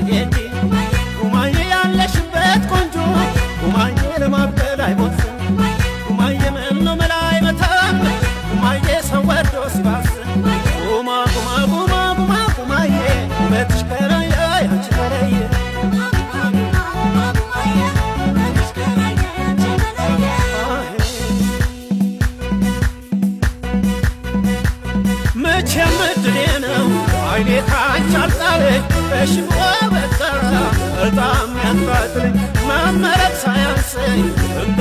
ጉማዬ እንጂ ጉማዬ ያለሽበት ቆንጆ ጉማዬ ለማበል አይቦዝም ጉማዬ ምነው መላ አይመታም ጉማዬ ሰው ወዶ ሲባዝን ጉማ ጉማ ጉማ ጉማ ጉማዬ ውበትሽ ከራያ ያንቺ ተለየ። መቼም እድሌ ነው አይኔ ካንቺ አልጣለኝ በሽቦ በተራ በጣም ያንጣጥለኝ መመረቅ ሳያንሰኝ እንደ